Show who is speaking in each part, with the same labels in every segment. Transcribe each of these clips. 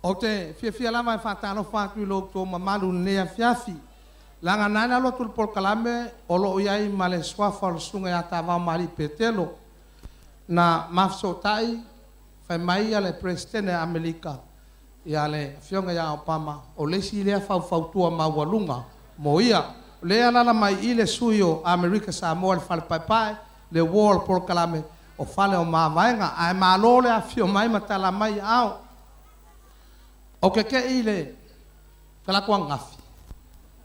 Speaker 1: Ou te fiafia lava e faatalofa atu i lo outou mamalu i lenei afiafi, leaga na ala ona alu atu le polokalame o lo o i ai ma le suafa o le Susuga ia Tavaomalii Petelo. Na ma fesootai fai mai le Peresetene a Amerika, ia le Afioga ia Obama, o le isi lea faufautua maualuga mo ia. O lea e alaala mai i i le sui o Amerika Samoa i le Fale Paepae, le uo o le polokalame o Fale o Mavaega. Ae malo le afifio mai ma tala mai aao. Ou te te i i le talaatu ananafi,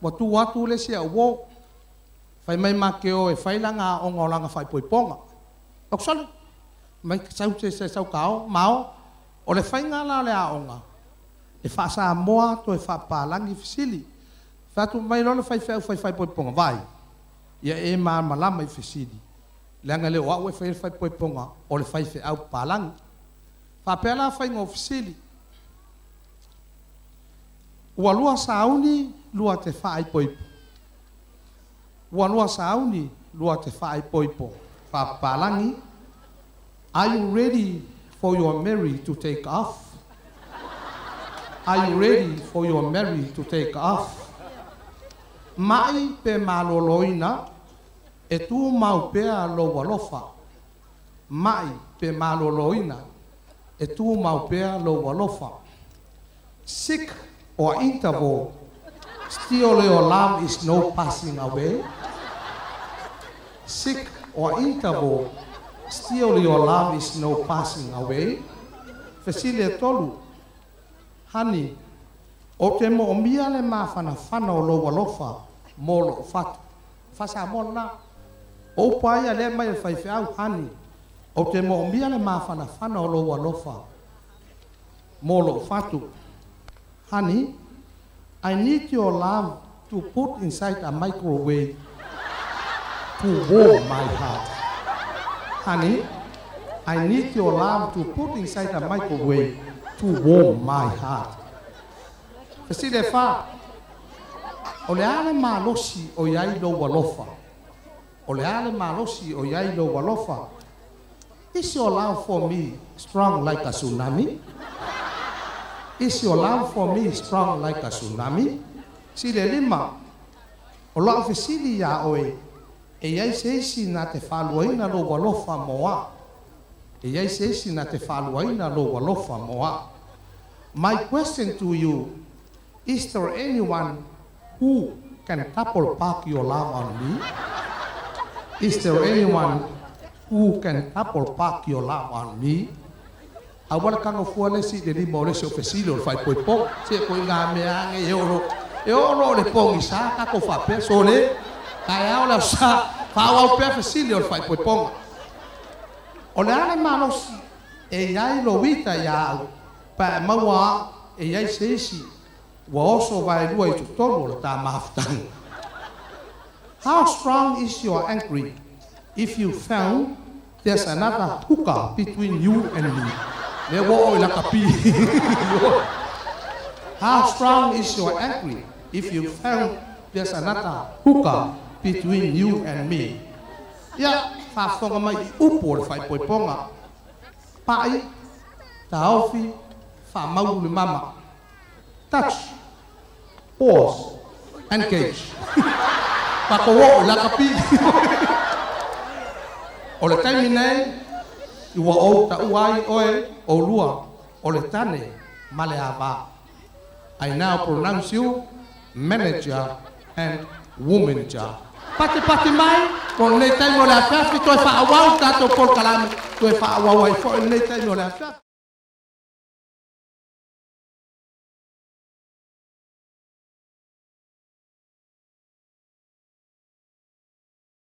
Speaker 1: ua tu atu le isi au uo, fai mai ma te o e fai lana aoga o lana faaipoipoga. Ou fai atu, sole, mai sau se i sau ta o, ma o. O le faiga la o le aoga, e faa-Samoa toe faapapalagi fesili. Fai atu mai loa le faifeau fai faaipoipoga, vaai, ia e malamalama i fesili, leaga e le o au e faia le faaipoipoga, o le faifeau papalagi. Faapea la faiga o fesili. Ua lua sauni, lua te faaipoipo. Ua lua sauni, lua te faaipoipo. Faapapalagi. Are you ready for your Mary to take off? Are you ready for your Mary to take off? Mai pe maloloina, e tumau pea lou alofa. Mai pe maloloina, e tumau pea lou alofa. Sick or interval, still your love is no passing away. Sick or interval, still your love is no passing away. Fesili e tolu. Honey, ou te moomia le mafanafana o lou alofa mo lou fatu. Faa-Samoa lena. O upu lava ia lea e aumai e le faifeau, honey, ou te moomia le mafanafana o lou alofa mo lou fatu. Honey, I need your love to put inside a microwave to warm my heart. Honey, I need your love to put inside a microwave to warm my heart. Fesili e fa, o le a le malosi o i ai lou alofa? O le a le malosi o i ai lou alofa? Is your love for me strong like a tsunami? Is your love for me strong like a tsunami? Fesili e lima, o lau fesili iā oe, e i ai se isi na te faaluaina lou alofa mo au? E i ai se isi na te faaluaina lou alofa mo au? My question to you, is there anyone who can double park your love on me? Is there anyone who can double park your love on me? Aua le tago fua le isi i le lima o le isi o fesili o le faaipoipoga. Se ko i ngā mea age e oo e oo loa o le pogisa tatou faapea, sole, taeao le aso Sa, faaauau pea fesili o le faaipoipoga. O le a le malosi e i ai lou ita iā au pe a e maua au e i ai se isi ua oso vaelua i totonu o le ta mafutaga? How strong is your angry if you found there's another hooker between you and me? Lea ua oo i lakapi. How strong is your angry if you found there's another hooker between you and me? Ia, faafofoga mai i upu o le faaipoipoga. Pai, taofi, faamaulu le mama. Touch, pause, engage. Tatou oo i lakapi. O le taimi nei, ua ou taua ai oe oulua o le tane ma le ava. I now pronounce you manager and womanager. Patipati mai, mo lenei taimi o le afiafi, toe faaauau le tatou polokalame, toe faaauau ai foi lenei taimi o le afiafi.